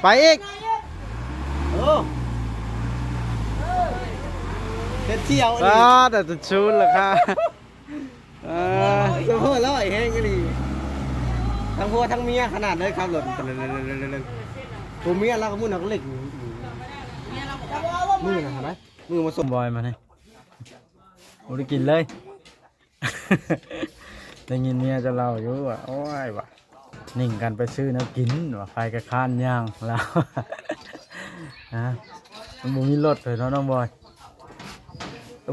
ໄປອີກ ໂອ້ ເຮັດສ່ຽວອັນນີ້ ອ້າ ແຕ່ຈຸດສູນລະຄ່າ ເອີ ສະໂພກລອຍແຮງອີ່ຫຼີ ທັງຜົວທັງເມຍຂະໜາດເລີຍ ຂັບລົດ ຜົວເມຍລາວກໍໝຸນເອົາເຫຼັກ ມືນະຫັ້ນນະ ມືມາສົ່ງບອຍມານີ້ ບໍ່ໄດ້ກິນເລີຍ. ໄດ້ຍິນເມຍເຈົ້າເລົ່າຢູ່ວ່າ ໂອ້ຍວ່າ ນິ່ງກັນໄປຊື້ແນວກິນວ່າ ໃຜກໍຄ້ານຍ່າງລາວ ຮະ ມັນບໍ່ມີລົດເລີຍເນາະນ້ອງບອຍ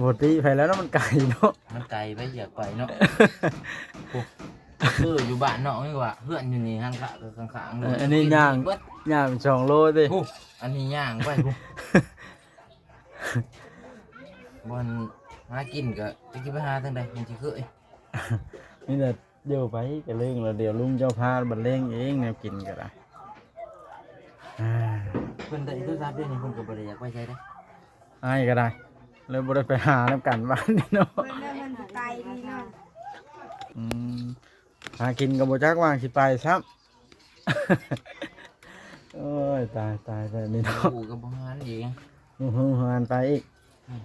ປົກກະຕິໄປແລ້ວເນາະ ມັນໄກເນາະ ມັນໄກໄປ ຢາກໄປເນາະ ໂອ້ ຄືຢູ່ບ້ານນອກນີ້ວ່າ ເຮືອນຢູ່ນີ້ ທາງຂ້າງໆ ເລີຍ ເອີ ອັນນີ້ຍ່າງ ຍ່າງສອງໂລຕິ ໂອ້ ອັນນີ້ຍ່າງໄປພຸ້ນ. ບ່ອນຫາກິນກໍຈັກຊິໄປຫາທາງໃດ ມັນຊິເຄີຍ ມີແຕ່ຢູ່ໄປກະເລີງ ແລ້ວດຽວລຸງເຈົ້າພາບັນເລງເອງ ແນວກິນກໍໄດ້ ເພິ່ນໄດ້ໂທລະສັບດຽວນີ້ ເພິ່ນກໍບໍ່ໄດ້ຢາກໄປໃສເດ້ ອ້າຍກໍໄດ້ ເລີຍບໍ່ໄດ້ໄປຫານຳກັນບາດນີ້ເນາະ ເພິ່ນເດີ ເພິ່ນໄປນີ້ເນາະ ອືມ ຫາກິນກໍບໍ່ຈັກວ່າຊິໄປຊ້ຳ ໂອ້ຍ ຕາຍໆ ແບບນີ້ເນາະ ຮູ້ກໍບໍ່ຫານອີກ ບໍ່ຮູ້ຫານໄປອີກ ອືມ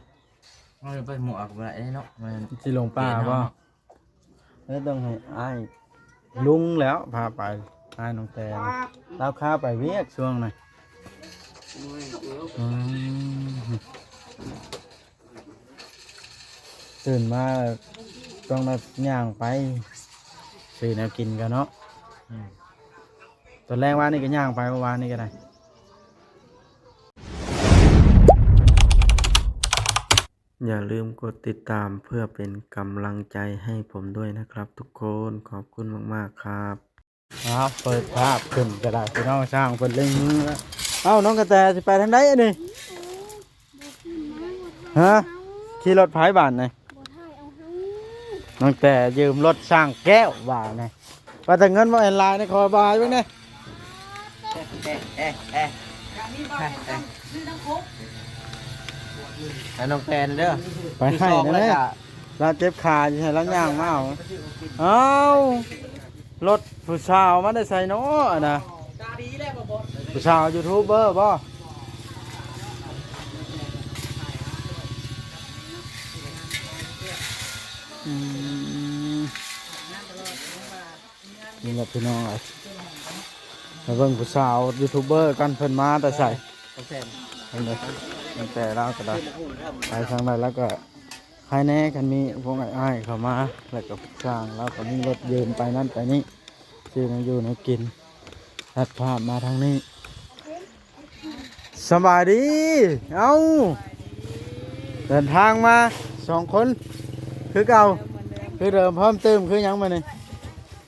ເຮົາຈະໄປໝວກບໍ່ໄດ້ເນາະ ມັນຊິຫຼົງປ່າບໍ່ ເອີ ຕ້ອງໃຫ້ອ້າຍລຸງແລ້ວພາໄປ ອ້າຍນ້ອງແຕນ ລາວຄາໄປວຽກຊ່ວງນະ ອືມ. ຕື່ນມາຕ້ອງໄດ້ຍ່າງໄປຊື້ແນວກິນກັນເນາະ ອືມ ຕອນແລງວານນີ້ກໍຍ່າງໄປ ເມື່ອວານນີ້ກໍໄດ້ ຢ່າลืมกดติดตามเพื่อเป็นกำลังใจให้ผมด้วยนะครับทุกคน ขอบคุณมากๆ ครับ ອ້າວ ເປີດພາບຂຶ້ນກໍໄດ້ ພີ່ນ້ອງ ຊ່າງເພິ່ນເລັ່ງມືແລ້ວ ເອົ້າ ນ້ອງກະແຕຊິໄປທາງໃດອັນນີ້ ຮະ ຂີ່ລົດໃຜບາດນີ້ ນ້ອງແຕຢືມລົດຊ່າງແກ້ວບາດນີ້ ວ່າແຕ່ເງິນບໍ່ແອນລາຍນີ້ ຂໍບາຍເບິ່ງແດ່ ໃຫ້ນ້ອງແຕນເດີ ໄປໃຫ້ແດ່ ລາວເຈັບຂາ ຊິໃຫ້ລາວຍ່າງມາເອົາ ເອົ້າ ລົດຜູ້ສາວມາແຕ່ໃສເນາະ ອັນນະ ຜູ້ສາວຢູທູບເບີບໍ່ ອືມ ນີ້ແຫຼະພີ່ນ້ອງເອີຍ ມາເບິ່ງຜູ້ສາວຢູທູບເບີກັນ ເພິ່ນມາແຕ່ໃສ ຕັ້ງແຕ່ລາວກໍໄດ້ ໄປທາງໃດລາວກໍ ໃຄແນ່ ຄັນມີພວກອ້າຍໆເຂົ້າມາ ແລ້ວກໍຊ່າງລາວກໍມີລົດຢືມໄປນັ້ນໄປນີ້ ຊື້ແນວຢູ່ແນວກິນ ຕັດພາບມາທາງນີ້ ສະບາຍດີ ເອົ້າ ເດີນທາງມາສອງຄົນ ຄືເກົ່າ ຄືເດີມ ພ້ອມຕື່ມ ຄືຫຍັງມື້ນີ້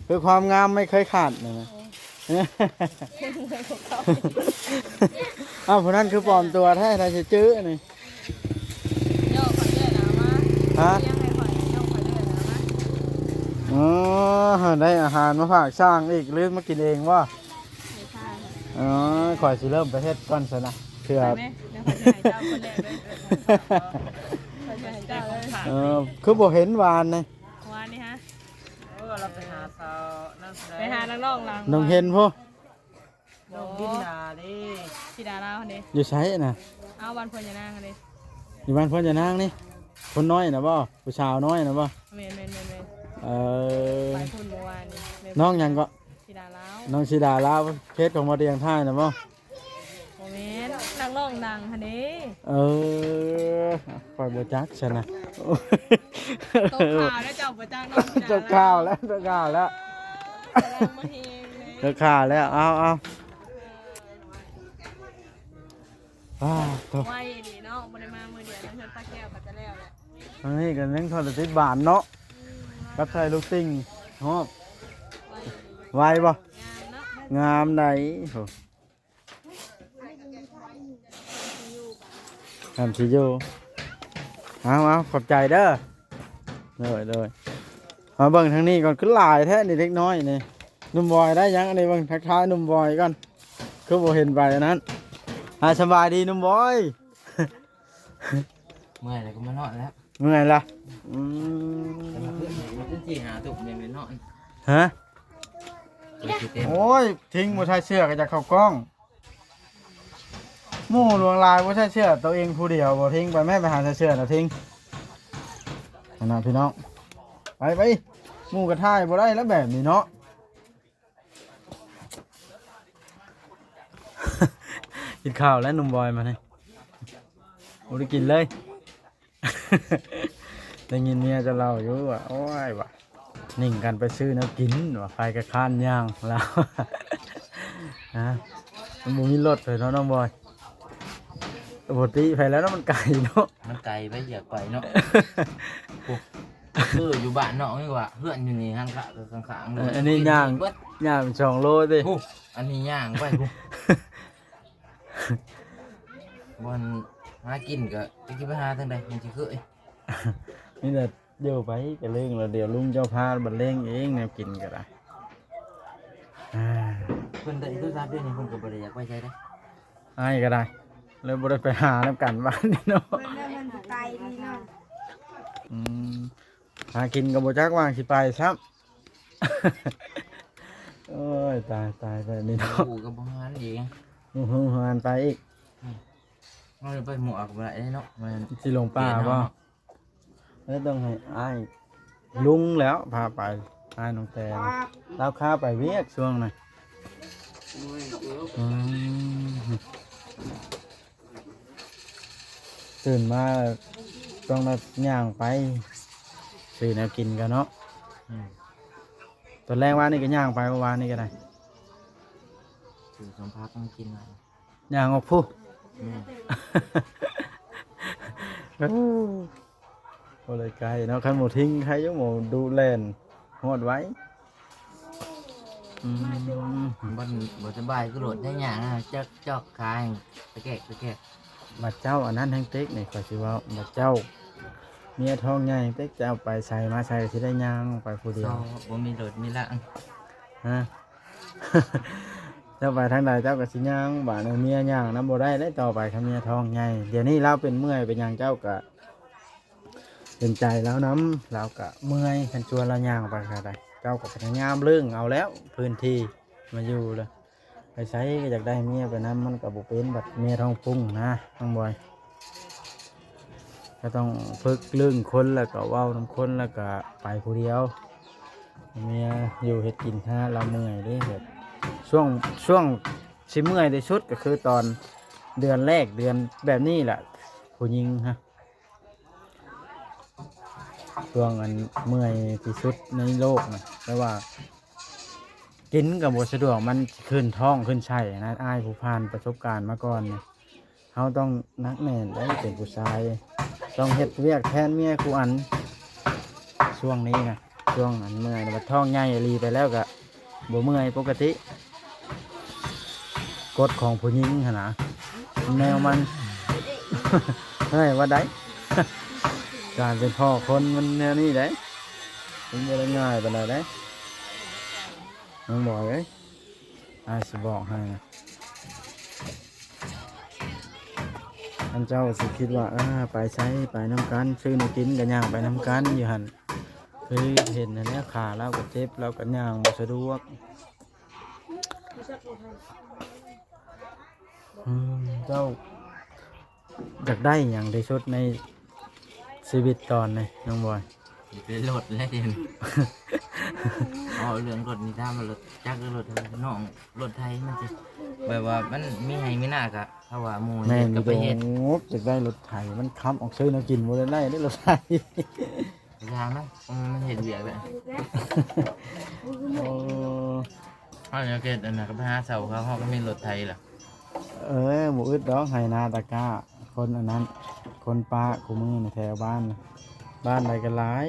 ຄືຄວາມງາມໄມ່ເຄີຍຂາດ ເອົ້າ ຜູ້ນັ້ນຄືປອມຕົວແທ້ ໃຜຊິຈື່ນີ້ ຫະ ຍັງໃຫ້ຂ້ອຍ ຍ້ອງຂ້ອຍເດີນາມາ ອໍ ໄດ້ອາຫານມາຝາກຊ່າງອີກ ຫຼືມາກິນເອງບໍ່ ເອີ ຂ້ອຍຊິເລີ່ມໄປເຮັດກ່ອນຊັ້ນນະ ເພື່ອ ໄປແມ່ ດຽວຂ້ອຍຊິໃຫ້ເຈົ້າຄົນແລກເລີຍ ຂ້ອຍຊິໃຫ້ເຈົ້າເລີຍ ເອີ ຄືບໍ່ເຫັນວານນີ້ ວານນີ້ຫະ ເອີ ລາວໄປຫາສາວ ໄປຫານັກຮ້ອງຫຼັງ ນ້ອງເຫັນພຸ້ນ ນ້ອງດິນດາເດ້ ທິດາລາວຫັ້ນເດ້ ຢູ່ໃສນະ ເອົາ ບ້ານພວນຍານາງຫັ້ນເດ້ ຢູ່ບ້ານພວນຍານາງນີ້ ຄົນນ້ອຍນະບໍ່ ຜູ້ສາວນ້ອຍນະບໍ່ ແມ່ນໆໆໆ ເອີ ໄປພຸ້ນເມື່ອວານນີ້ ນ້ອງຫຍັງເກາະ ທິດາລາວ ນ້ອງທິດາລາວ ເພຈຂອງບໍ່ຕຽງຖ່າຍນະບໍ່ ບໍ່ແມ່ນ ນັກຮ້ອງດັງຫັ້ນເດ້ ເອີ ຂ້ອຍບໍ່ຈັກຊັ້ນນະ ຕົກຂ່າວແລ້ວ ເຈົ້າບໍ່ຈັກນ້ອງທິດາລາວ ຕົກຂ່າວແລ້ວ ຕົກຂ່າວແລ້ວ ເອີ ກຳລັງມາແຮງເດ້ ຕົກຂ່າວແລ້ວ ເອົາໆ ອ້າວ ໂທ້ ໄວອີ່ຫຼີເນາະ ບໍ່ໄດ້ມາມື້ດຽວນະ ເຮືອນປ້າແກ້ວກໍຈະແລ້ວແຫຼະ ອັນນີ້ກໍຍັງທັນໄດ້ຕິດບານເນາະ ອືມ ກັບໃສ່ລູກຕິ່ງຮອບ ໄວອີ່ຫຼີ ໄວບໍ່ ງາມເນາະ ງາມໃດ໋ ໂອ້ ງາມຊິຢູ່ ເອົາໆ ຂອບໃຈເດີ ໂດຍໆ ມາເບິ່ງທາງນີ້ກ່ອນ ຄືຫຼາຍແທ້ນີ້ເດັກນ້ອຍນີ້ ໜຸ່ມບອຍໄດ້ຫຍັງອັນນີ້ ເບິ່ງທັກທາຍໜຸ່ມບອຍກ່ອນ ຄືບໍ່ເຫັນໄປອັນນັ້ນ ອ່າ ສະບາຍດີໜຸ່ມບອຍ ເມື່ອຍແລ້ວກໍມານອນແລ້ວ ເມື່ອຍລະ ອືມ ແຕ່ວ່າຄືນນີ້ມັນຊິຫ້າທຸ່ມຍັງໄດ້ນອນ ຮະ ໂອ້ຍ ທິງບໍ່ໃສ່ເສື້ອກໍຢາກເຂົ້າກ້ອງ ໝູ່ຫຼວງຫຼາຍບໍ່ໃສ່ເສື້ອ ໂຕເອງຜູ້ດຽວບໍ່ ທິງ ໄປແມ່ ໄປຫາໃສ່ເສື້ອນະ ທິງ ຫັ້ນນະພີ່ນ້ອງ. ໄປ ໄປ ໝູ່ກໍຖ່າຍບໍ່ໄດ້ແລ້ວແບບນີ້ເນາະ. ກິນຂ້າວແລ້ວໜຸ່ມບອຍມານີ້ ບໍ່ໄດ້ກິນເລີຍ. ໄດ້ຍິນເມຍເຈົ້າເລົ່າຢູ່ວ່າ ໂອ້ຍວ່າ ໜິ່ງກັນໄປຊື້ແນວກິນວ່າ ໃຜກໍຄ້ານຍ່າງລາວ ຮະ ມັນບໍ່ມີລົດເລີຍເນາະນ້ອງບອຍ. ປົກກະຕິໄປແລ້ວເນາະ ມັນໄກເນາະ ມັນໄກໄປ ຢາກໄປເນາະ. ໂອ້ ຄືຢູ່ບ້ານນອກນີ້ວ່າ ເຮືອນຢູ່ນີ້ຫັ້ນກະຂ້າງໆ ເອີ ເລີຍ ອັນນີ້ຍ່າງ ເບິດ ຍ່າງສອງໂລຕິ. ໂອ້ ອັນນີ້ຍ່າງໄປພຸ້ນ ບ່ອນຫາກິນກໍຈັກຊິໄປຫາທາງໃດ ມັນຊິເຄີຍ ມີແຕ່ຢູ່ໄປກະເລີງ ແລ້ວດຽວລຸງເຈົ້າພາບັນເລງເອງ ແນວກິນກໍໄດ້. ອ່າ ເພິ່ນໄດ້ໂທລະສັບດຽວນີ້ ເພິ່ນກໍບໍ່ໄດ້ຢາກໄປໃສເດ້ ອ້າຍກໍໄດ້ ເລີຍບໍ່ໄດ້ໄປຫານຳກັນບາດນີ້ເນາະ. ເພິ່ນວ່າມັນໄປນີ້ເນາະ ອືມ ຫາກິນກໍບໍ່ຈັກວ່າຊິໄປຊ້ຳ. ໂອ້ຍ ຕາຍ ຕາຍ ແບບນີ້ເນາະ ຮູ້ກໍບໍ່ຫານເອງ ຮູ້ຫານໄປອີກ. ອືມ ເຮົາໄປໝວກບໍ່ໄດ້ເນາະ ມັນຊິຫຼົງປ່າບໍ່? ແລ້ວຕ້ອງໃຫ້ອ້າຍລຸງແລ້ວພາໄປ ອ້າຍນ້ອງແຕນ ລາວຄາໄປວຽກຊ່ວງນັ້ນ. ອືມ ຕື່ນມາຕ້ອງໄດ້ຍ່າງໄປຊື້ແນວກິນກັນເນາະ. ອືມ ຕອນແລງວານນີ້ກໍຍ່າງໄປ ເມື່ອວານນີ້ກໍໄດ້ ຊື້ສົມຜັກມາກິນ ຍ່າງອອກພຸ້ນ. ແມ່ນ ບໍ່ໄດ້ໄກເນາະ ຄັນໝູ່ທິງໄຄຢູ່ ໝູ່ດຸແລ່ນຮອດໄວ. ອືມ ມັນບໍ່ສະບາຍຄືລົດໄດ້ຍ່າງ ຈອກ ຈອກຂາຕະແກກ ຕະແກກ. ບັດເຈົ້າອັນນັ້ນແຮງເຕັກນີ້ ຂ້ອຍຊິເວົ້າ ບັດເຈົ້າເມຍທ້ອງໃຫຍ່ເຕັກ ເຈົ້າໄປໃສມາໃສຊິໄດ້ຍ່າງໄປຜູ້ດຽວ ບໍ່ມີລົດມີລາງ ຮະ. ເຈົ້າໄປທາງໃດເຈົ້າກໍຊິຍ່າງ ບາດນີ້ເມຍຍ່າງນຳບໍ່ໄດ້ເດ້ຕໍ່ໄປ ຄັນເມຍທ້ອງໃຫຍ່. ດຽວນີ້ລາວເປັນເມື່ອຍເປັນຫຍັງ ເຈົ້າກໍເຫັນໃຈລາວນຳ ລາວກໍເມື່ອຍ. ຄັນຊວນລາວຍ່າງໄປທາງໃດ ເຈົ້າກໍພະຍາຍາມເລື່ອງເອົາແລ້ວພື້ນທີ່ມາຢູ່ແລ້ວ ໄປໃສກໍຢາກໄດ້ເມຍໄປນຳ ມັນກໍບໍ່ເປັນ ບັດເມຍທ້ອງປຸ້ງນະ ນ້ອງບອຍ. ກໍຕ້ອງຝຶກເລື່ອງຄົນ ແລ້ວກໍເວົ້ານຳຄົນ ແລ້ວກໍໄປຜູ້ດຽວ ເມຍຢູ່ເຮັດກິນຫາລາວເມື່ອຍເດ້. ແບບຊ່ວງ ຊ່ວງຊິເມື່ອຍທີ່ສຸດກໍຄືຕອນເດືອນແລກ ເດືອນແບບນີ້ແຫຼະ ຜູ້ຍິງຮະ ຊ່ວງອັນເມື່ອຍທີ່ສຸດໃນໂລກນະ ແຕ່ວ່າກິນກໍບໍ່ສະດວກ ມັນຂຶ້ນທ້ອງຂຶ້ນໄສ້ນະ. ອ້າຍຜູ້ຜ່ານປະສົບການມາກ່ອນນະ ເຮົາຕ້ອງໜັກແໜ້ນໄດ້ ເປັນຜູ້ຊາຍ ຕ້ອງເຮັດວຽກແທນເມຍຄູ່ອັນ. ຊ່ວງນີ້ນະ ຊ່ວງອັນເມື່ອຍ ບັດທ້ອງໃຫຍ່ອີ່ຫຼີໄປແລ້ວກະບໍ່ເມື່ອຍປົກກະຕິ. ກົດຂອງຜູ້ຍິງຫັ້ນນະ ແນວມັນ ເອີຍ ວ່າໃດ ການເປັນພໍ່ຄົນມັນແນວນີ້ໃດ ມັນບໍ່ໄດ້ງ່າຍປານໃດເດ້ ນ້ອງບອຍເອີຍ. ອ້າຍຊິບອກໃຫ້ນະ ອັນເຈົ້າຊິຄິດວ່າ ເອີ ໄປໃສໄປນຳກັນ ຊື້ແນວກິນກໍຍ່າງໄປນຳກັນຢູ່ຫັ້ນ ຄືເຫັນຫັ້ນແຫຼະ ຂາລາວກໍເຈັບ ລາວກໍຍ່າງບໍ່ສະດວກ. ອືມ ເຈົ້າ ຢາກໄດ້ຫຍັງທີ່ສຸດໃນຊີວິດຕອນນີ້ ນ້ອງບອຍ? ໄດ້ລົດແລ້ວດຽວນີ້ ເວົ້າເລື່ອງລົດນີ້ ຖາມວ່າລົດຈັກຫຼືລົດໄຖ ນ້ອງ ລົດໄຖມັນຊິ ແບບວ່າມັນມີໄຮ່ມີນາກະ ຖ້າວ່າໝູ່ເຮັດກໍໄປເຮັດ. ໂອ້ ຢາກໄດ້ລົດໄຖ ມັນຄ້ຳອອກຊື້ແນວກິນບໍ່ໄດ້ ໄດ້ລົດໄຖ ຢ່າງນະ ເອີ ມັນເຮັດວຽກແລ້ວ ໂອ້ ເຮົາຢາກເຮັດອັນນັ້ນກໍໄປຫາເຊົ່າເຂົາ ເຮົາກໍມີລົດໄຖລະ. ເອີ ບໍ່ອຶດດອກ ໄຮ່ນາຕະກ້າ ຄົນອັນນັ້ນ ຄົນປະຄູ່ມື້ນີ້ແຖວບ້ານ ບ້ານໃດກໍຫຼາຍ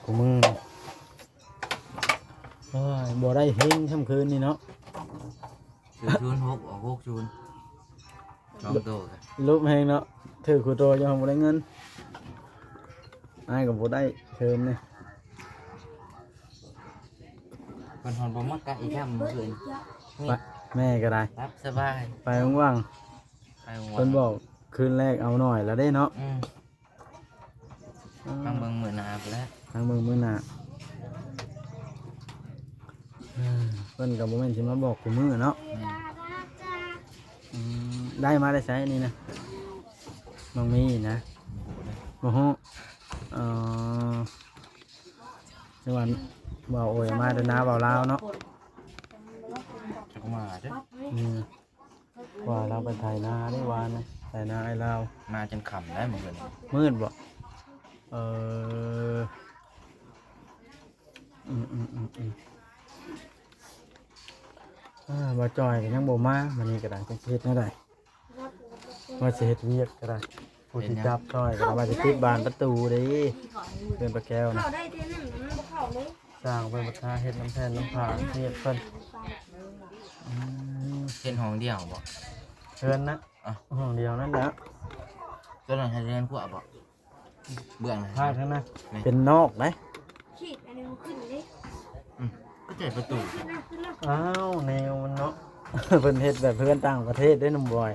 ຄູ່ມື້ນີ້. ໂອ້ຍ ບໍ່ໄດ້ເຮັງຄ່ຳຄືນນີ້ເນາະ. ຖືກສູນຫົກ ອອກຫົກສູນ ສອງໂຕກະ ລົບແຮງເນາະ ຖືກຄູ່ໂຕ ຍັງບໍ່ໄດ້ເງິນ ອ້າຍກໍບໍ່ໄດ້ເທີນນີ້. ເພິ່ນຮອດບໍ່ມາກະອີກແລ້ວມື້ຄືນນີ້ ແມ່ກໍໄດ້ ຫຼັບສະບາຍ ໄປຫວ່າງໆ ໄປຫວ່າງໆ ເພິ່ນບອກຄືນແລກເອົາໜ້ອຍລະເດ້ເນາະ. ອືມ ຟັງເບິ່ງມື້ໜ້າພຸ້ນແຫຼະ ຟັງເບິ່ງມື້ໜ້າ. ເອີ ເພິ່ນກໍບໍ່ແມ່ນຊິມາບອກທຸກມື້ເນາະ ແມ່ນ ໄດ້ມາແຕ່ໃສນີ້ນະ? ນ້ອງມີນະ? ບໍ່ຮູ້. ເອີ ຈັງຫວະບ່າວໂອຍມາແຕ່ນາບ່າວລາວເນາະ. ຈັກມາເດີ້. ອືມ ວ່າລາວໄປໄຖນາເດ້ວານນະ ໄຖນາອ້າຍລາວ. ມາຈົນຄ່ຳແລ້ວມື້ຄືນ. ມືດບໍ່? ເອີ ອືມໆໆໆ ອາ ບ່າວຈ່ອຍກໍຍັງບໍ່ມາ ມື້ນີ້ກໍໄດ້ ຈັກຊິເຮັດແນວໃດ? ວ່າຊິເຮັດວຽກກໍໄດ້ ຜູ້ທີ່ຈັບຊ່ອຍກໍໄດ້ ວ່າຊິຕິດບານປະຕູເດ້ ເຮືອນປ້າແກ້ວນະ. ສ້າງເພິ່ນບັດຫາເຮັດນ້ຳແຜ່ນນ້ຳຜາ ເຮັດເພິ່ນ. ອືມ ເຮັດຫ້ອງດຽວບໍ່? ເຮືອນນະ ອ່ະ ຫ້ອງດຽວນັ້ນແຫຼະ. ຕົວນັ້ນເຮັດເຮືອນຄົວບໍ່? ເບື້ອງ ພາກນັ້ນນະ ແມ່ນ ເປັນນອກໄດ໋. ຂີດອັນນີ້ບໍ່ຂຶ້ນເດ້. ອືມ ກໍໃຈປະຕູ. ອ້າວ ແນວມັນເນາະ ເພິ່ນເຮັດແບບເຮືອນຕ່າງປະເທດເດ້ ໜຸ່ມບອຍ.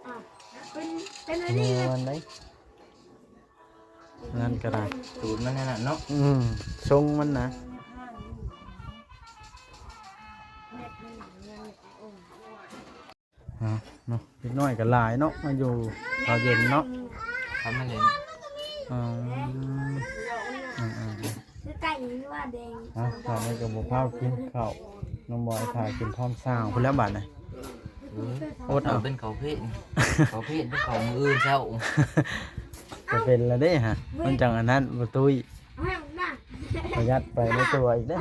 ອ້າວ ເປັນ ເປັນອັນນີ້ ແນວມັນໄດ໋. ນັ້ນກໍໄດ້ ສູດມັນນັ້ນນະເນາະ. ອືມ ຊົງມັນນະ. ເອົາເນາະ ເດັກນ້ອຍກໍຫຼາຍເນາະ ມາຢູ່ເຂົ້າເຢັນເນາະ. ເຂົ້າມາເຫຼັ້ນ. ອືມ ອືມໆ ຄືໄກ່ນີ້ວ່າແດງ. ເອົາ ຂ້າວນີ້ກໍບໍ່ພາວກິນເຂົ້າ ນ້ອງບອຍຖ້າກິນພ້ອມຊ່າງພຸ້ນແລ້ວບາດນີ້. ເອີ ອົດເອົາ ເປັນເຂົ້າເພນ ເຂົ້າເພນເປັນເຂົ້າມື້ອື່ນເຊົ້າ ກໍເປັນລະເດ້ຫະ. ມັນຈັ່ງອັນນັ້ນບໍ່ຕຸ້ຍ ປະຢັດໄປໃນຕົວອີກເດ້ຫະ.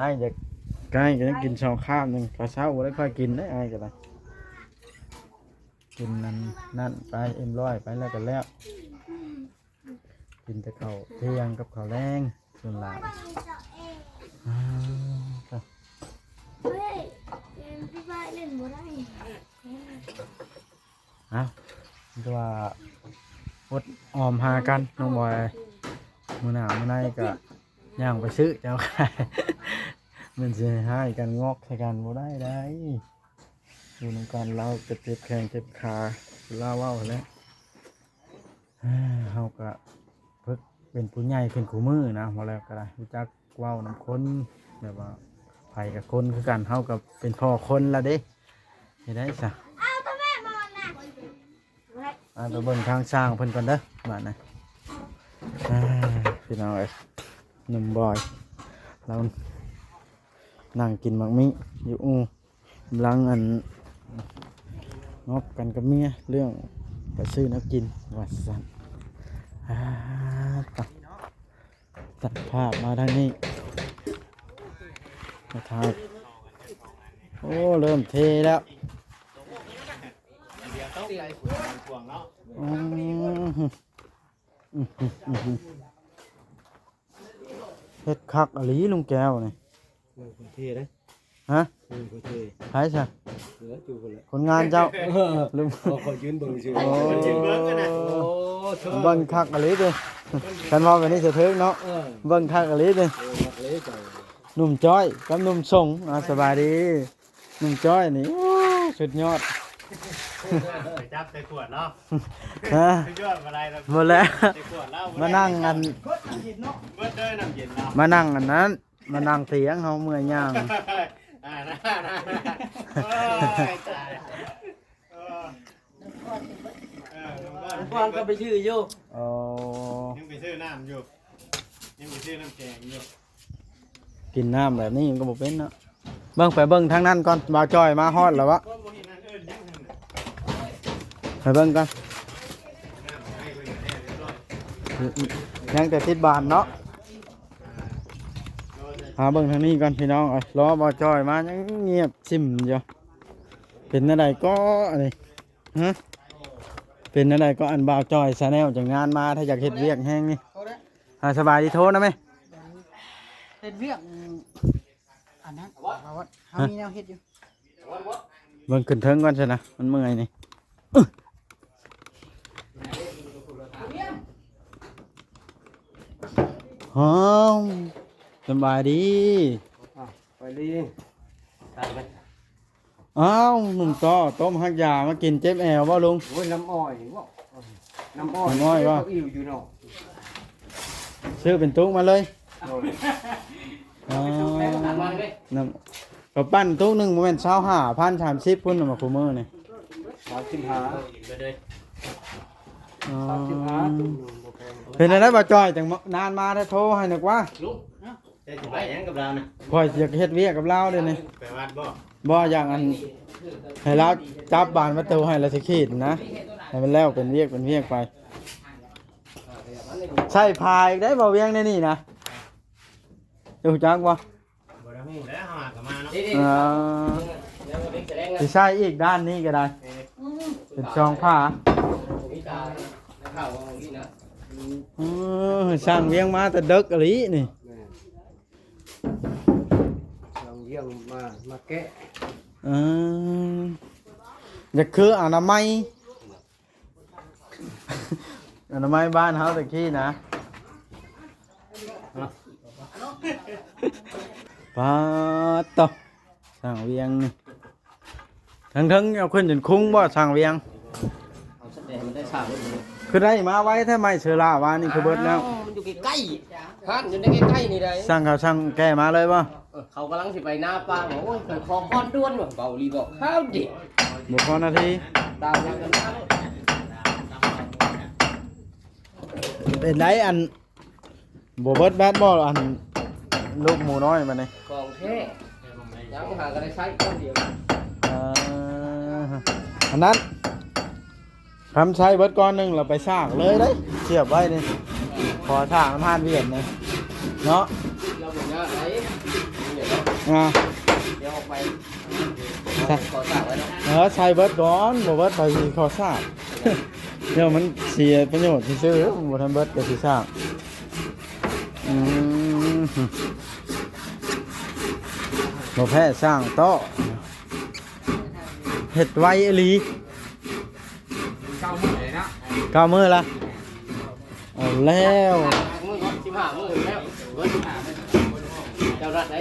ອ້າຍຢາກ ອ້າຍກໍຍັງກິນສອງຄາບໜຶ່ງ ເຂົ້າເຊົ້າບໍ່ໄດ້ຄ່ອຍກິນເດ້ ອ້າຍກໍໄດ້ ກິນນັ້ນ ນັ້ນໄປ ເອັມຮ້ອຍໄປແລ້ວກໍແລ້ວ. ກິນແຕ່ເຂົ້າທ່ຽງກັບເຂົ້າແລງສ່ວນຫຼາຍ. ອືມ ເຮີ້ຍ ເກມ Free Fire ຫຼິ້ນບໍ່ໄດ້. ເອົ້າ ຄືວ່າອົດອອມຫາກັນ ນ້ອງບອຍ. ມື້ໜ້າມື້ໃນກໍຍ່າງໄປຊື້ເຈົ້າ ມັນຊິໃຫ້ຮ້າຍກັນ ງອກໃສ່ກັນບໍ່ໄດ້ໃດ. ຢູ່ນຳກັນລາວກໍເຈັບແຂ້ງເຈັບຂາ ຄືລາວເວົ້າຫັ້ນແຫຼະ. ເຮົາກໍຝຶກເປັນຜູ້ໃຫຍ່ຂຶ້ນຄູ່ມື້ນະ ເວົ້າແລ້ວກໍໄດ້ ຮູ້ຈັກເວົ້ານຳຄົນ ແບບວ່າໃຜກໍຄົນຄືກັນ ເຮົາກໍເປັນພໍ່ຄົນລະເດ້ ເຮັດໄດ້ຊະ. ອ່າ ໄປເບິ່ງທາງຊ່າງເພິ່ນກ່ອນເດີບາດນີ້. ອ່າ ພີ່ນ້ອງເອີຍ ໜຸ່ມບອຍ ລາວນັ່ງກິນໝາກມີ້ຢູ່ອູ່ ກຳລັງອັນ ງອບກັນກັບເມຍເລື່ອງໄປຊື້ແນວກິນວ່າຊັ້ນ. ອ່າ ຕັດພາບມາທາງນີ້ ມາຖ່າຍ. ໂອ້ ເລີ່ມເທແລ້ວ. ອືມ ອືມ ອືມ ເຮັດຄັກອີ່ຫຼີລຸງແກ້ວນີ້. ເອີ ຄົນເທເດ້. ຮະ? ເອີ ຄົນເທ. ໃຜຊະ? ເອີ ຢູ່ພຸ້ນແຫຼະ ຄົນງານເຈົ້າ. ເອີ ລືມ ຂໍ ຂໍຢືນເບິ່ງຊື່. ໂອ້ ເບິ່ງຄັກອີ່ຫຼີຕິ ຄັນເວົ້າແບບນີ້ສະເທີກເນາະ. ເອີ ເບິ່ງຄັກອີ່ຫຼີຕິ. ເອີ ຄັກອີ່ຫຼີເຈົ້າ. ໜຸ່ມຈ້ອຍກັບໜຸ່ມສົງ. ອ່າ ສະບາຍດີ. ໜຸ່ມຈ້ອຍນີ້ ໂອ້ ສຸດຍອດ. ໄປຈັບໃສ່ຂວດເນາະ. ຮະ? ສຸດຍອດບໍ່ໄດ້ແລ້ວ ໝົດແລ້ວ. ໃສ່ຂວດແລ້ວ ມານັ່ງອັນ ເບິດເດີນ້ຳເຢັນເນາະ. ມານັ່ງອັນນັ້ນ ມານັ່ງຖຽງເຮົາເມື່ອຍຍ່າງ. ອ່າ ໂອ້ຍ ຕາຍ. ເອີ ເອີ ນ້ຳກ່ອນ ນ້ຳກ່ອນກໍໄປຊື້ຢູ່. ອໍ ຍັງໄປຊື້ນ້ຳຢູ່ ຍັງໄປຊື້ນ້ຳແຂງຢູ່. ກິນນ້ຳແບບນີ້ມັນກໍບໍ່ເປັນເນາະ. ເບິ່ງ ໄປເບິ່ງທາງນັ້ນກ່ອນ ບ່າວຈ່ອຍມາຮອດແລ້ວວະ. ໄປເບິ່ງກ່ອນ ຍັງແຕ່ຕິດບານເນາະ. ຫາເບິ່ງທາງນີ້ກ່ອນພີ່ນ້ອງເອີຍ ລໍບ່າວຈ່ອຍມາ ຍັງງຽບຊຶມຢູ່. ເປັນແນວໃດກໍອັນນີ້? ຮະ? ເປັນແນວໃດກໍອັນບ່າວຈ່ອຍ Channel ຈັດງານມາ ຖ້າຢາກເຮັດວຽກແຮງນີ້. ອ່າ ສະບາຍດີ ໂທນະແມ່. ເຮັດວຽກ ອັນນັ້ນ ເຮົາມີແນວເຮັດຢູ່. ເບິ່ງຂຶ້ນເທິງກ່ອນຊັ້ນນະ ມັນເມື່ອຍນີ້. ອ້າວ ສະບາຍດີ. ອ່າ ສະບາຍດີ. ອ້າວ ໜຸ່ມຕໍ່ ຕົ້ມຮັກຢາມາກິນ ເຈັບແອວບໍ່ລຸງ? ໂອ້ຍ ນ້ຳອ້ອຍບໍ່? ນ້ຳອ້ອຍ ນ້ຳອ້ອຍບໍ່? ເຈົ້າອີ່ວຢູ່ເນາະ. ຊື້ເປັນຕຸງມາເລີຍ. ໂດຍ. ອໍ ນ້ຳ ເຂົ້າປັ້ນຕຸກໜຶ່ງບໍ່ແມ່ນຊາວຫ້າພັນ ສາມສິບພຸ້ນນະ ມາຄູ່ມື້ນີ້ ສາມສິບຫ້າ ອໍ ສາມສິບຫ້າ ຕຸກໜຶ່ງບໍ່ແພງ. ເປັນຈັ່ງໃດບໍ່ຈ່ອຍ ຈັ່ງນານມາແທ້ ໂທໃຫ້ໜຶກວ່າ ເຈົ້າຊິໄປຫຍັງກັບລາວນະ? ຂ້ອຍຢາກເຮັດວຽກກັບລາວເດນີ້. ໄປວັດບໍ່? ບໍ່ ຢາກອັນ ໃຫ້ລາວຈັບບານປະຕູໃຫ້ລາວຊິຂີດນະ ໃຫ້ມັນແລ້ວເປັນວຽກເປັນວຽກໄປ. ໃສ່ຜ້າອີກໄດ໋ ບໍ່ວຽງໃນນີ້ນະ ເຈົ້າຮູ້ຈັກບໍ່? ບໍ່ໄດ້ຮູ້ແລ້ວ ເຮົາຫາກໍມາເນາະ. ເອີ ຊິໃສ່ອີກດ້ານນີ້ກໍໄດ້ ເປັນຊ່ອງຜ້າ. ເອີ ຊ່າງວຽງມາແຕ່ເດິກອີ່ຫຼີນີ້. ແມ່ນ ຊ່າງວຽງມາ ມາແກະ. ເອີ ຢາກຄືອະນາໄມ ອະນາໄມບ້ານເຮົາແຕ່ກີ້ນະ. ປາດໂຕ ຊ່າງວຽງນີ້ ທາງເທິງເອົາຂຶ້ນຈົນຄຸງບໍ່ ຊ່າງວຽງ? ເອົາຊະແຕ່ມັນໄດ້ຊ່າງ ຄືໄດ້ມາໄວແທ້ ໄມ້ເຊີລາວານີ້ຄືເບິດແລ້ວ. ມັນຢູ່ໃກ້ໆ ຮ້ານຢູ່ໃນໃກ້ໆນີ້ໃດ໋. ຊ່າງເຂົາຊ່າງແກ່ມາເລີຍບໍ່? ເອີ ເຂົາກຳລັງຊິໄປນາປ່າ ບອກ ໂອ້ຍ ຂ້ອຍຂໍຄອນດ່ວນວ່າ ເບົາອີ່ຫຼີບອກ ຄາວເດ ບໍ່ພໍນາທີ ຕາມກັນມາໂລດ. ເປັນໄດ ອັນ ບໍ່ເບິດແບັດບໍ່ ອັນ ລູກໝູນ້ອຍມານີ້? ຂອງແທ້ ຍັງຫາກໍໄດ້ໃຊ້ກ້ອນດຽວ. ເອີ ອັນນັ້ນ ຄຳໃຊ້ເບິດກ້ອນໜຶ່ງ ລະໄປສ້າງເລີຍເດ້ ສຽບໄວ້ນີ້ ຂໍສ້າງນຳຮ້ານວຽດນີ້ເນາະ. ລາວບໍ່ຍາກໄດ໋ ນີ້ເນາະ ອ່າ ດຽວອອກໄປ ໃຊ້ ຂໍສ້າງໄວ້ເນາະ. ເອີ ໃຊ້ເບິດກ່ອນ ບໍ່ເບິດໄປຊິຂໍສ້າງ ດຽວມັນເສຍປະໂຫຍດຊື່ໆ ບໍ່ທັນເບິດກໍຊິສ້າງ. ອືມ ບໍ່ແພ້ຊ່າງເຕາະ ເຮັດໄວອີ່ຫຼີ. ເກົ້າມື້ເລີຍເນາະ ເກົ້າມື້ລະ ເອົາແລ້ວ ມື້ກໍສິບຫ້າມື້ແລ້ວ ເບິດສິບຫ້າມື້ ເຈົ້າລັດໄດ້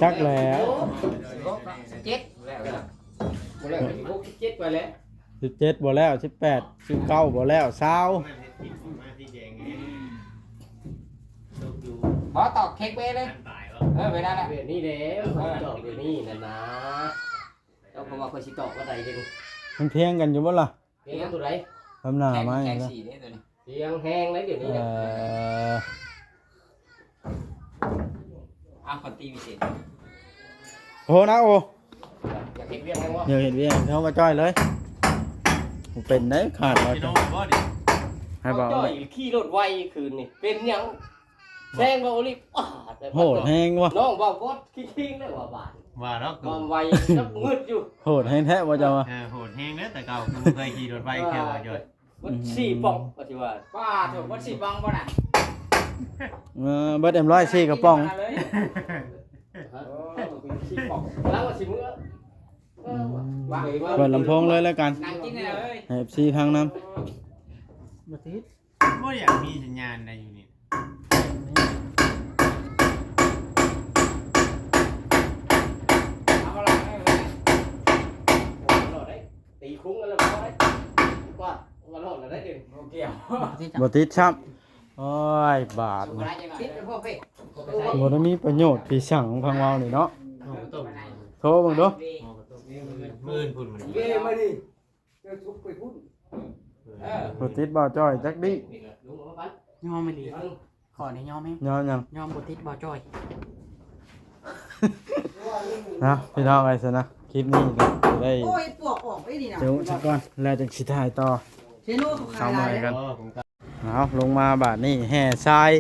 ຈັກແລ້ວ ເຈັດ ບໍ່ແລ້ວ ສິບຫົກ ສິບເຈັດໄປແລ້ວ ສິບເຈັດບໍ່ແລ້ວ ສິບແປດ ສິບເກົ້າບໍ່ແລ້ວ ຊາວ ບໍ່ຕອກເຄັກເບ້ເລີຍ ເອີ ເວລາລະ ເວລານີ້ແຫຼະ ເອີ ຕອກເວລານີ້ນະນາ. ເຈົ້າກໍວ່າຂ້ອຍຊິຕອກວ່າໃດເດ້ ມັນພຽງກັນຢູ່ບໍ່ລະ? ພຽງຕົວໃດ? ທຳໜ້າໄມ້ ແຂງ ແຂງ ນະ ສີ່ເດ້ຕົວນີ້ ພຽງແຮງເລີຍດຽວນີ້ນະ. ເອີ ອ້າວ ຂໍຕີພິເສດ ໂອ້ນະ ໂອ້ ຢາກເຮັດວຽກແຮງບໍ່? ຢາກເຮັດວຽກ ເຮົາມາຈ່ອຍເລີຍ ບໍ່ເປັນໄດ໋ ຂາດວ່າ ໃຫ້ບໍ່ ເຈົ້າຈ່ອຍຂີ່ລົດໄວຄືນນີ້ ເປັນຫຍັງ? ແຊງວ່າໂອລິ ປາດ ໂຫດແຮງວ່ະ ນ້ອງວ່າວອດຄິງໆ ແລ້ວວ່າບາດ ວ່າເນາະ ຄວາມໄວຈັບງຶດຢູ່ ໂຫດແຮງແທ້ບໍ່ເຈົ້າວ່າ ເອີ ໂຫດແຮງເດີ ແຕ່ເກົ່າຄືບໍ່ເຄີຍຂີ່ລົດໄວເທື່ອວ່າ ເບິດສີ່ປ່ອງວ່າຊິວ່າ ປາດໂທ້ ເບິດສີ່ປ່ອງບໍ່ນະ ເອີ ເບິດເອັມຮ້ອຍສີ່ກະປ໋ອງ ຮະ ເບິດສີ່ປ່ອງ ແລ້ວວ່າຊິເມືອ ເອີ ອືມ ວ່າ ເປີດລຳໂພງເລີຍແລ້ວກັນ ນັ່ງກິນເລີຍ ໃຫ້ເອັຟຊີຟັງນຳ ບໍ່ຕິດ ບໍ່ຢາກມີສັນຍານໃດຢູ່ນີ້ ເອົາບໍ່ລອດໄດ້ ໂອ້ ບໍ່ລອດໄດ້ ຕີຄຸ້ງກັນແລ້ວບໍ່ໄດ້ ກວາດບໍ່ລອດແລ້ວໄດ້ເດ ບໍ່ກ່ຽວ ບໍ່ຕິດຊ້ຳ ໂອ້ຍ ບາດນີ້ ຕິດແລ້ວບໍ່ເພ ບໍ່ໄດ້ມີປະໂຫຍດທີ່ສັງ ຟັງເວົ້ານີ້ເນາະ ໂທເບິ່ງດູ ມື້ອື່ນພຸ້ນມັນ ເອີ ມານີ້ ເຈົ້າທຸກໄປພຸ້ນ ເອີ ບໍ່ຕິດບໍ່ຈ່ອຍຈັກດີ້ ຍອມອີ່ຫຼີ ຂໍນີ້ຍອມແຮງ ຍອມຫຍັງ? ຍອມບໍ່ຕິດບໍ່ຈ່ອຍ ເນາະ ພີ່ນ້ອງເອີຍ ຊັ້ນນະ ຄລິບນີ້ກໍໄດ້ ໂອ້ຍ ປວກອອກໄດ້ນີ້ນະ ຈຸຊະກ່ອນ ແລ້ວຈັ່ງຊິຖ່າຍຕໍ່ ເຊໂນເຂົາຂາຍຫຼາຍເດີ ເອົາໃໝ່ກັນ ເອົາ ລົງມາບາດນີ້ແຫ່ຊາຍ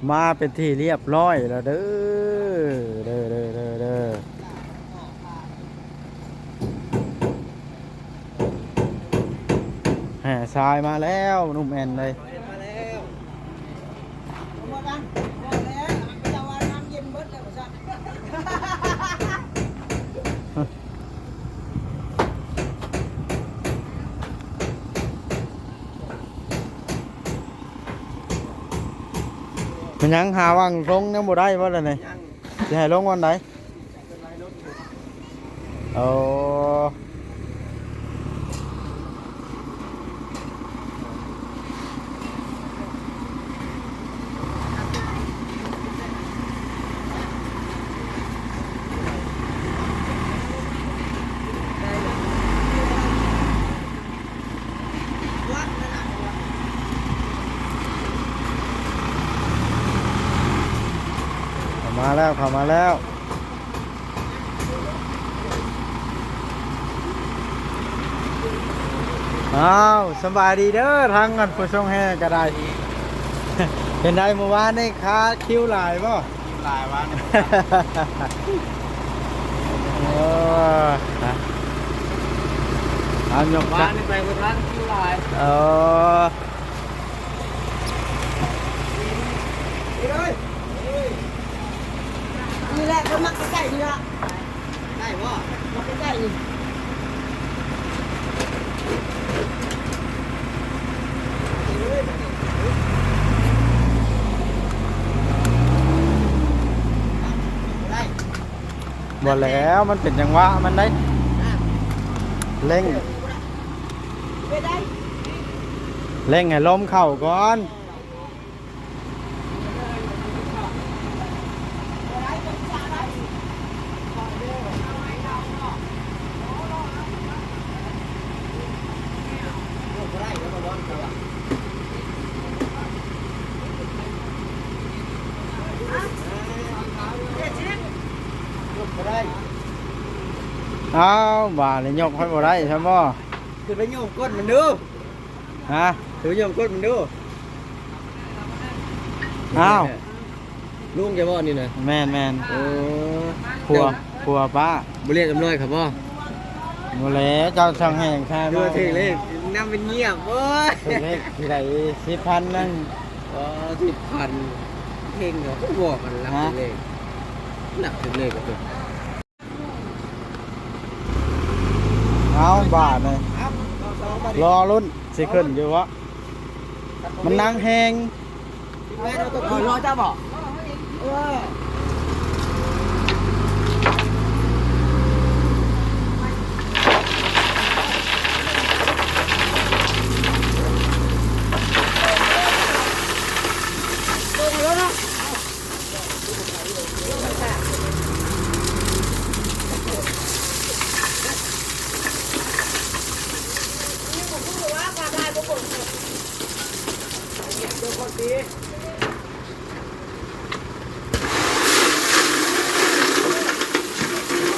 ມາເປັນທີ່ລຽບຮ້ອຍແລ້ວເດີ ເດີ ເດີ ເດີ ເດີ ແຫ່ຊາຍມາແລ້ວ ໜຸ່ມແອນເລີຍ ມາແລ້ວ ມາແລ້ວ ເຈົ້າວ່ານ້ຳເຢັນເບິດແລ້ວວ່າຊັ້ນ. ເປັນຫຍັງຫາຫວ່າງລົງຍັງບໍ່ໄດ້ບໍ່ລະນີ້? ຍັງ ຊິໃຫ້ລົງວັນໃດ? ໂອ້ ເ ມາແລ້ວ ເຂົ້າມາແລ້ວ. ອ້າວ ສະບາຍດີເດີ ທາງອັນຜູ້ຊົງແຫ່ກໍໄດ້. ເປັນໃດມື້ວານນີ້ຄາຄິວຫຼາຍບໍ່? ຫຼາຍວານນີ້ ເອີ ເອົາຍົກ ວານນີ້ໄປບໍ່ທັນ ຄິວຫຼາຍ. ເອີ ນີ້ແຫຼະ ເພິ່ນມັກໃກ້ໆນີ້ລະ. ໄດ້ບໍ່? ມັກໃກ້ໆນີ້. ບໍ່ແລ້ວ ມັນເປັນຈັງຫວະມັນໄດ໋. ເລັ່ງ ເລັ່ງໃຫ້ລົມເຂົ້າກ່ອນ. ອ້າວ ບາດນີ້ຍົກໃຫ້ບໍ່ໄດ້ຊັ້ນບໍ່? ຂຶ້ນໄປໂຍມກົ້ນມັນດູ. ຮະ? ເດີ ໂຍມກົດມັນດູ. ອ້າວ ລຸງແກບໍ່ນີ້ນະ? ແມ່ນໆ. ໂອ້ ຜົວ ຜົວປ້າ. ບໍ່ລຽກອຳນວຍເຂົາບໍ່? ບໍ່ແຫຼະ ເຈົ້າຊ່າງແຮ່ງຊ່າງ ຖືກເລກ ນຳເປັນງຽບ. ໂອ້ຍ ຖືກເລກທີ່ໃດ ສິບພັນນັ້ນ. ອໍ ສິບພັນ ເກັ່ງເນາະ ຄືບອກກັນຫຼັກຖືກເລກ ຫຼັກຖືກເລກກໍຖືກ. ເອົາບາດນີ້ ລໍລຸ້ນຊິຂຶ້ນຢູ່ບໍ່? ມັນນັ່ງແຮງ. ລໍເຈົ້າບໍ່? ເອີ.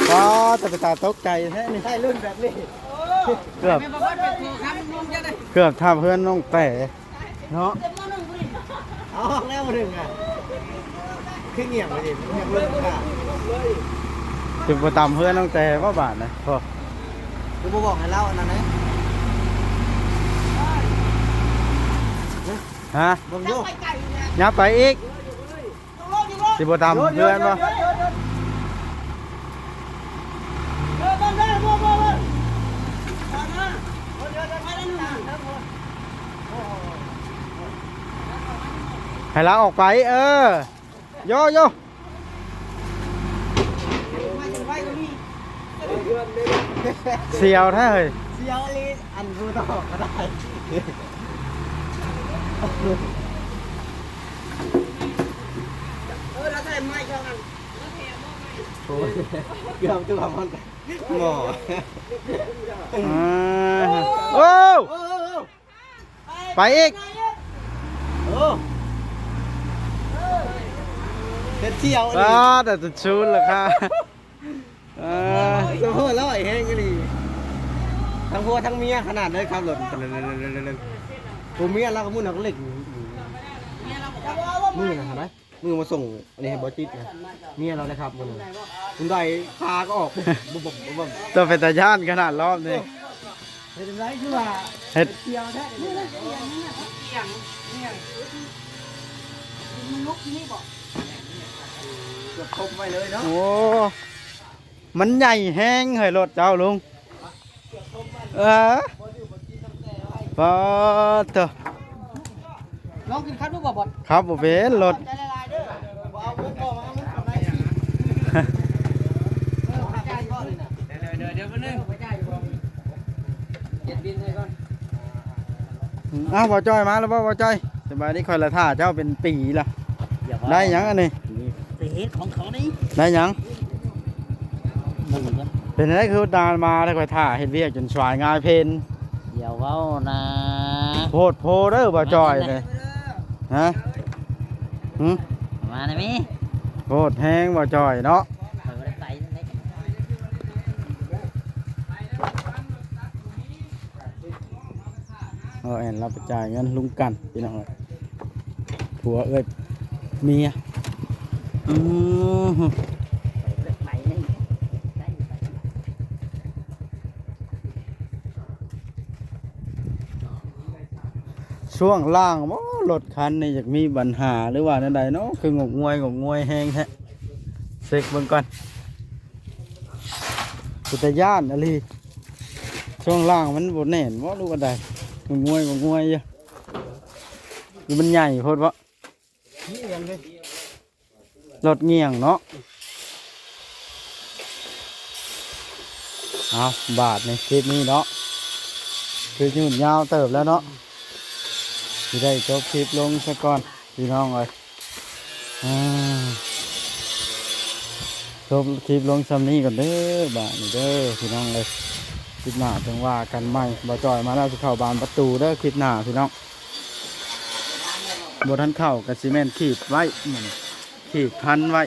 ອໍ ແຕ່ເປັນຕາຕົກໃຈແທ້ນີ້ ໃຊ້ລຸ້ນແບບນີ້ ເກືອບ ເກືອບທັບເຮືອນນ້ອງແຕ. ເນາະ ເອົາອອກແລ້ວບໍ່ເຖິງກະ ຄືງຽບໄປດິ ຍັງລົງກະ ຊິບໍ່ຕຳເຮືອນນ້ອງແຕບໍ່ບາດນະ. ໂອ້ ຄືບໍ່ບອກໃຫ້ລາວອັນນັ້ນເດ້. ຮະ? ເບິ່ງດູ ຍັບໄປອີກ ຊິບໍ່ຕຳເຮືອນບໍ່? ໃຫ້ລາວອອກໄປ ເອີ ໂຍ ໂຍ ສຽວແທ້ເຮີ້ຍ ສຽວອີ່ຫຼີ ອັນຜູ້ຕໍ່ກໍໄດ້ ເອີ ລະໃສ່ໄມ້ເທື່ອນັ້ນ ໂອ້ຍ ເກືອບຕົວມັນ ໝໍ້ ອ່າ ໂອ້ ໂອ້ ໂອ້ ໄປອີກ ໂອ້ ເຮັດສ່ຽວອີ່ຫຼີ ອ່າ ແຕ່ຈຸດສູນລະຄ່າ ອ່າ ສະໂພກລອຍແຮງອີ່ຫຼີ ທັງຜົວທັງເມຍຂະໜາດເລີຍ ຂັບລົດ ຜົວເມຍລາວກໍໝຸນເອົາເຫຼັກ ມືນະຫັ້ນນະ ມືມາສົ່ງອັນນີ້ໃຫ້ບໍ່ຈິດນະ ເມຍລາວໄດ້ຂັບມື້ນັ້ນ ຄຸນໄດ້ຂາກໍອອກ ບຸບໆໆ ຕົວເປັນຕາຢ້ານຂະໜາດລອບນີ້. ເຮັດຈັ່ງໃດຄືວ່າ ເຮັດ ສຽວແທ້ ມັນລຸກທີ່ນີ້ບໍ່? ເກືອບຄົບໄວ້ເລີຍເນາະ ໂອ້ ມັນໃຫຍ່ແຮງເຮີ້ຍ ລົດເຈົ້າລຸງ ເອີ ປາດໂທ້ ລອງຂຶ້ນຂັບດູບໍ່ບອດ ຂັບບໍ່ເປັນລົດ ດຽວໆໆ ແປັບໜຶ່ງ ເອົາ ບ່າວຈ້ອຍມາແລ້ວບໍ່ ບ່າວຈ້ອຍ? ສະບາຍດີ ຂ້ອຍລະຖ້າເຈົ້າເປັນປີລະ ໄດ້ຫຍັງອັນນີ້? ໄປເຮັດຂອງເຂົານີ້ ໄດ້ຫຍັງ? ເບິ່ງກ່ອນ ເປັນຈັ່ງໃດຄືນານມາແລ້ວ ຂ້ອຍຖ້າເຮັດວຽກຈົນສວາຍງາຍເພັນ ຢ່າເວົ້ານະ ໂພດໂພເດີບ່າວຈ້ອຍນີ້ ຮະ ຫຶ ມານະມີ ໂພດແຮງບໍ່ຈ່ອຍເນາະ. ເອີ ແມ່ນ ລາວໄປຈ່າຍເງິນລຸງກັນ ພີ່ນ້ອງເອີຍ ຜົວເອື້ອຍເມຍ. ອືມ ຊ່ວງລ່າງບໍ່ ລົດຄັນນີ້ຢາກມີບັນຫາ ຫຼືວ່າແນວໃດເນາະ ຄືງົກງວຍ ງົກງວຍແຮງແທ້. ເຊັກເບິ່ງກ່ອນ ເປັນຕາຢ້ານອີ່ຫຼີ. ຊ່ວງລ່າງມັນບໍ່ແໜ້ນບໍ່ ຫຼືວ່າໃດ ງົກງວຍ ງົກງວຍຢູ່ ຫຼືມັນໃຫຍ່ໂພດບໍ່? ນີ້ຫຍັງເດ້ ລົດງ່ຽງເນາະ. ເອົາ ບາດນີ້ ຄລິບນີ້ເນາະ ຄືຍືດຍາວເຕີບແລ້ວເນາະ ຊິໄດ້ຈົບຄລິບລົງຊະກ່ອນ ພີ່ນ້ອງເອີຍ. ອ່າ ຈົບຄລິບລົງຊ່ຳນີ້ກ່ອນເດີ ບາດນີ້ເດີ ພີ່ນ້ອງເອີຍ. ຄລິບໜ້າຈັ່ງວ່າກັນໃໝ່ ບໍ່ຈ່ອຍມາແລ້ວ ຊິເຂົ້າບານປະຕູເດີ ຄລິບໜ້າ ພີ່ນ້ອງ. ບໍ່ທັນເຂົ້າກໍຊິແມ່ນຂີດໄວ້ ໝົດນີ້ ຂີດພັນໄວ້